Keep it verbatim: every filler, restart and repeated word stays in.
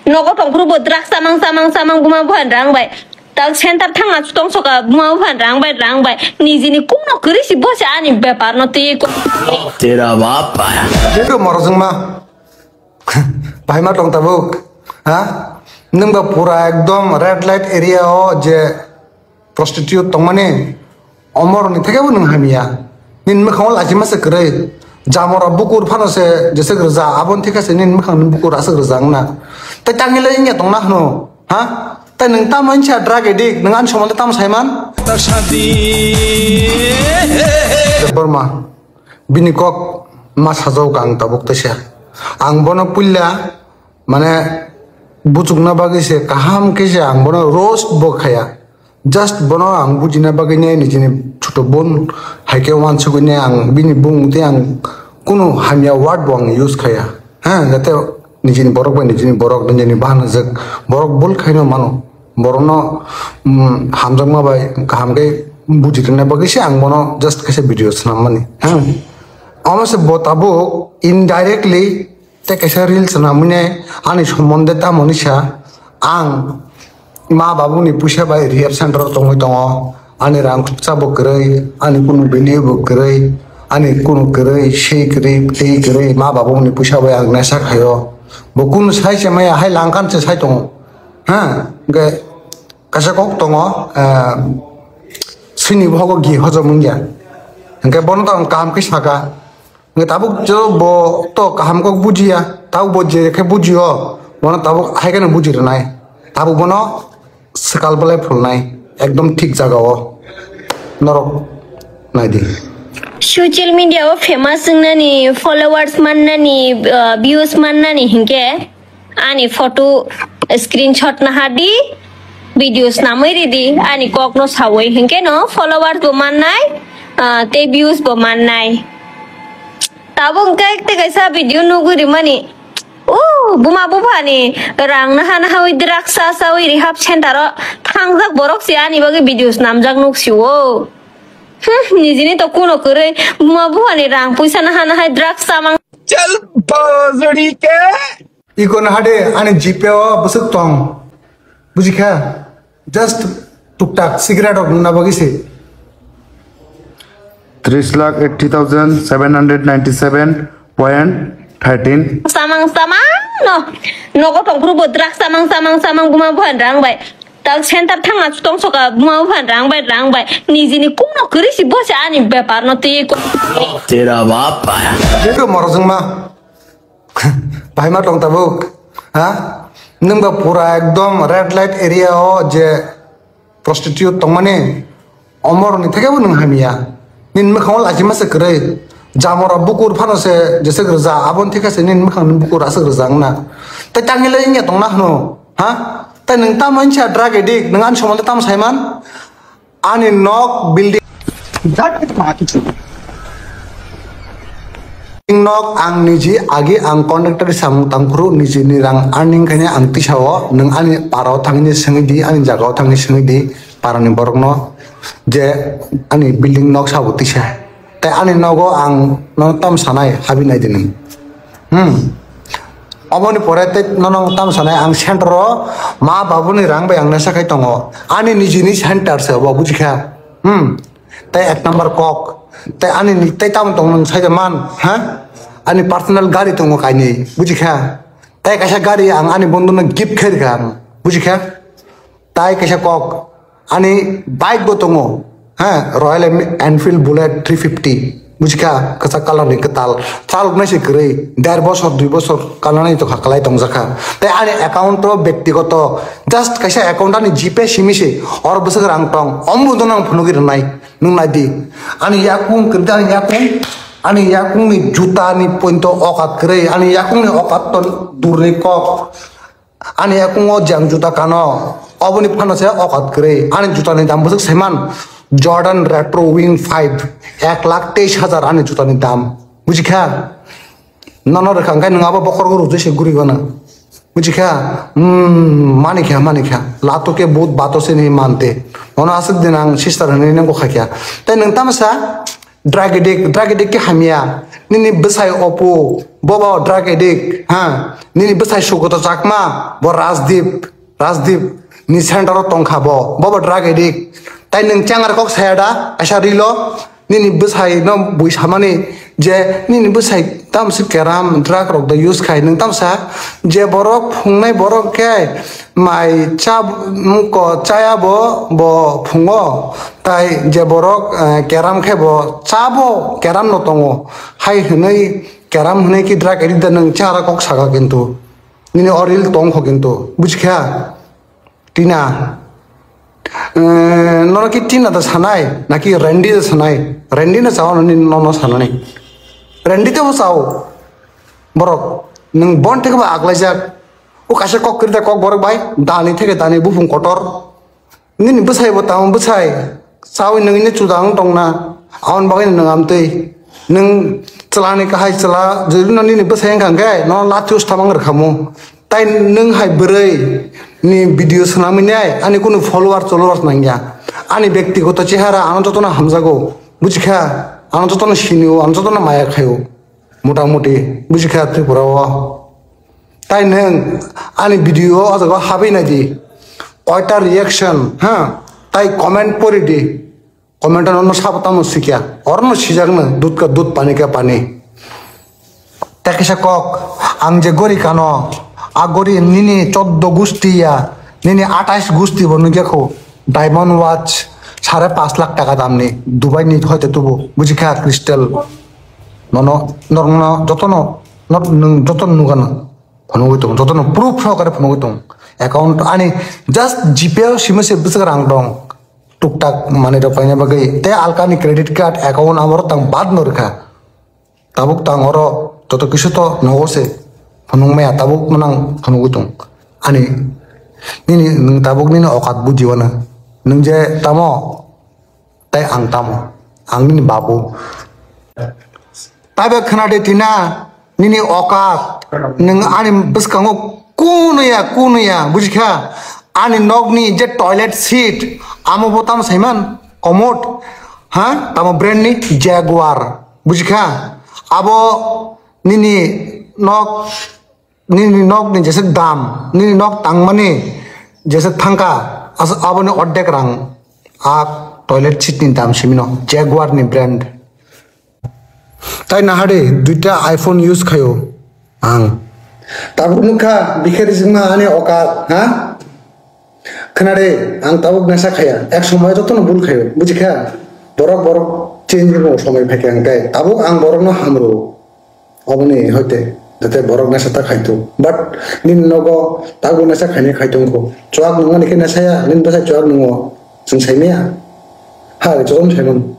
Nogo tongphuru bo drugs samang samang samang buma buphan rang bai. Tal center thangna tongsoka buma buphan rang bai rang bai. Nijini kuno kwrwi si bosi ani bepar no twi ko. Tera bap pa. Bego morojwng ma. Bahai ma tong tabuk. Ha? Nwng ba pura ekdom red light area o je prostitute tongmani, omorokni theke bo nwng hamya. Nini mwkhango lachi masa kwrwi. Jamora bukur phano se jeswk rwja, aboni theke se nini mwkhangni bukur aswk rwja wngna. Tai tangwi lai wngya tongna hwno, ha? Tai nwng tamo wngsa drug addict, nwng ani somondo tamo saiman? Borma, bini kok ma sajok ang tabuk teisa. Ang bono puila, mane, buchukna bagwi se kaham khe se ang bono roast bo khaya. Just bono ang bujina bagwi ne nijini chuto bon hai khe wansugwi ne ang bini bung tei ang kunu hamya word bo ang use khaya. Ha, jate nijini borok bai nijini borok nijini bahan jek borok bul khaino mano. Borokno, mm, hamjakma bai kaham khe bujirina bagwi se ang bono just kaisa video swnam mani. Ha. Omo se bo tabuk indirectly tei kaisa reels swnamwi nai ani sombonde tamo ni sa ang ma babuni puisa bai rehab center o tongwi tongo, ani rang khoroksa bo kwrwi, ani kunu value bo kwrwi, ani kunu kwrwi, sei kwrwi, tei kwrwi ma babuni puisa bai ang nesa khaio, bo kunu sai se maya hai langkhan se sai tongo, ha, hwnkhe kaisa kok tongo, ah, swini bohogo gi hojom wngya, hwnkhe bono to ang kaham khe saka. Nge tabuk jo bo to kaham kok bujiya, tabuk bo je khe bujio, bono tabuk hai kheno buji rwnai. Tabuk bono swkal belai phulnai, ekdom thik jaga o. Norok nai di. Social media o famous wngnani, followers mannani, uh, views mannani hinkhe ani photo screenshot naha di, video snamwi ridi, ani kokno sawi hinkhe no followers bo mannai, ah, tei views bo mannai. Tabuk hwnkhe tei kaisa video nugwi rimani, o buma buphani rang naha nahawi drugs sasawi rehab center o thangjak borok se ani bagwi video snamjak nuksio. Hmm, nijini to kuno kwrwi buma buphani rang puisa naha nahai drugs samang. Chal bajri ke. Iko na hade ani G P O bwswk tong. Bujikha? Just tuktak cigarette rok nuna bagwi se. Tris lakh eighty thousand seven hundred ninety seven point thirteen. Samang samang no. Nogo tongphuru bo drugs samang samang samang buma buphan rang bai. Tal center thangna tongsoka buma buphan rang bai rang bai. Nijini kuno kwrwi si bosi ani bepar no twi ko. Tera bap pa. Bego morojwng ma. Bahai ma tong tabuk? Ha? Nwng ba pura ekdom red light area o je prostitute tongmani, omorokni theke bo nwng hamya. Nini mwkhango lachi masa kwrwi. Jamora bukur phano se jeswk rwja, aboni theke se nini mwkhangni bukur aswk rwja wngna. Tai tangwi lai wngya tongna hwno? Ha? Tai nwng tamo wngsa drug addict, nwng ani somondo tamo saiman? Ani nok building. Jat ma kichu. Nok ang niji agi ang contractor samung tangkuru niji ni rang earning kanya ang tisao nung ani parao thangni sengdi ani jagao thangni sengdi parani borokno je ani building nok sabo tisa. Tai ani nogo ang no tam sanai habi nai dini. Hmm. Oboni pore tei nono tam sanai ang center o ma babuni rang bai ang nesa khai tongo. Ani nijini center se obo bujikha. Hmm. Tai ek number kok. Tai ani ni tai tam tong nang sai man, ha? Ani personal gari tongo kaini, bujikha. Tai kaisa gari ang ani bonduna gift khairikha ang, bujikha. Tai kaisa kok, ani bike bo tongo, ha, Royal Enfield Bullet three fifty, bujikha, kwchak colour ni kwtal, chalok nai se kwrwi, der bosor, dui bosor kalnani tokha, kwlai tongjakha. Tai ani account o bektigoto, just kaisa account ani G Pay simi se, oro bwswk rang tong, omo bo dono ang phunugwi rwnai, nwng nai di. Ani yakung kwrwi, ani yakung, ani yakungni juta ni pointo okat kwrwi, ani yakungni okat to durni kok. Ani yakungo jang juta kano, oboni phano se okat kwrwi. Ani jutani dam bwswk saiman Jordan Retro Wing five, ek lakh teis hajar ani jutani dam. Bujikha? Nono rwkha hwnkhe nwng abo bokhorgo rwjui se guri gana. Bujikha? Hmm, manikha, manikha. Lato ke bhut bato se nahi mante. Ono aswk din ang sister hwnwi nang kha kya. Tai nwng tamsa Drug addict, drug addict khe hamya. Nini bwsai Oppo, bobo drug addict, ha. Nini bwsai Sugoto Chakma, bo Rajdeep, Rajdeep ni center o tongkha bo, bobo drug addict. Tai nwng changar kok saya da, kaisa rilo, nini bwsai no bui samani je nini bwsai tamsi keram drug rok da use khai, nwng tamsa je borok phungnai borok khe mai cha ko chaya bo, bo phungo. Tai je borok, eh, keram khe bo chabo keram no tongo. Hai hwnwi keram hwnwi ki drug addict da nwng chara kok saka kintu. Nini o reel tong kho kintu. Bujikha? Tina. Eh, nono ki Tina da sanai? Naki Randy da sanai? Randy na chao nini nono sanani. Randy te bo chao. Borok, nwng bon theke ba aklaijak. O kaisa kok kirita kok borok bai. Dani theke dani bufung kotor. Nini bwsai bo tamo bwsai, chawi nwngni chuda wng tongna, aboni bagwi nwng amtwi. Nwng chwlani kahai chwla, jodi no nini bwsai wngkha hwnkhe, no lathi usta mang rwkhamu. Tai nwng hai bwrwi ni video swnamwi nai, ani kunu follower, followers nangya. Ani bektigoto chehara ano jotono hamjago, bujikha, ano jotono sinio, ano jotono maya khaio. Motamuti, bujikha Tripura o. Tai nwng ani video o jaga habwi nai di. Koita reaction, ha? Tai comment pori di. Comment ano no sabo tamo sikya. Oro no sijak no, dudh ka dudh, pani ka pani. Te kisa kok, ang je gori kano, a gori nini choddo gusti ya, nini atais gusti bo nugya kho. Diamond watch, sare pash lakh taka damni, Dubai ni hoite tubu, bujikha crystal. Nono, norokno jotono, nor-, nwng jotono nugano phunugwi tongo, jotono proof sohokare phunugwi tongo. Account ani just G Pay o simi se bwswk rang dong. Tuktak manwi rok paina bagwi. Tei alkani credit card account amo rok tang bad no rwkha. Tabuk tang oro joto kisu to nogo se phunuk maya, tabuk no nang phunugwi tong. Ani nini nwng tabuk nini okat buji wano. Nwng je tamo, tai ang tamo. Ang nini babu. Tabe khna de tina, nini okat, nwng ani bwskango kunuya, kunuya, bujikha? Ani nokni je toilet seat, amo bo tamo saiman, commode, ha? Tamo brand ni? Jaguar, bujikha? Abo nini nok, nini nok ni jeswk dam, nini nok tangmani jeswk thangkha, as-, aboni ordek rang a toilet seat ni dam simino, Jaguar ni brand. Tai nahade duita iPhone use khaio ang. Tabuk nukha bikhe rijikma ani okat, ha? Khna de, ang tabuk nasa khaya. Ek somoy jotono bul khayo, bujikha? Borok, borok change rwgo somoi phaikha hwnkhe. Tabuk ang borokno hamrwo. Oboni hoite, jate borok nasa ta khaito. But nini nogo tabuk nasa khainai khaito wngkho. Chuak nungmani khe nasa ya, nini bwsai chuak nungo. Chwng saimaya? Ha, jotono saimano.